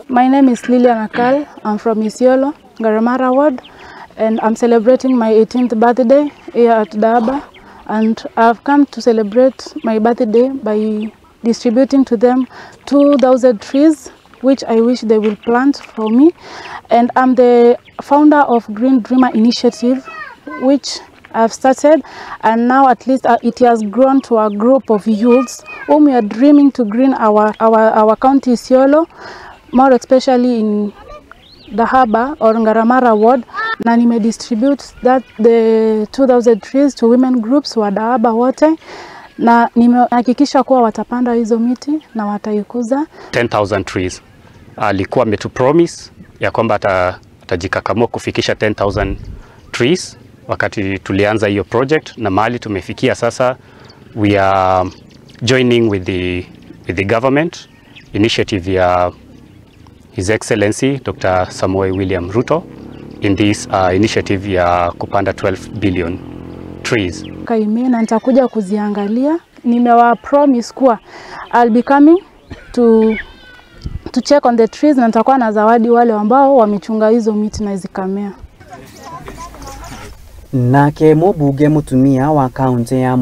My name is Lilian Akal. I'm from Isiolo, Ngaremara Ward, and I'm celebrating my 18th birthday here at Dahaba. And I've come to celebrate my birthday by distributing to them 2,000 trees, which I wish they will plant for me. And I'm the founder of Green Dreamer Initiative, which I've started, and now at least it has grown to a group of youths whom we are dreaming to green our county Isiolo, more especially in Dahaba or Ngaremara Ward. Na nime distribute that the 2,000 trees to women groups wa Dahaba wote, na nimehakikisha kuwa watapanda hizo miti na wataikuza. 10,000 trees. Alikuwa ametu promise ya kwamba atajikakamua kufikisha 10,000 trees wakati tulianza hiyo project, na mahali tumefikia sasa, we are joining with the government initiative ya His Excellency Dr. Samoei William Ruto in this initiative ya kupanda 12 billion trees. Kaime na nitakuja kuziangalia. Nimewa promise kuwa I'll be coming to check on the trees na nitakuwa na zawadi wale ambao wamechunga hizo miti na zikamea. Nake mũmbunge mũtumia wa kaunti ya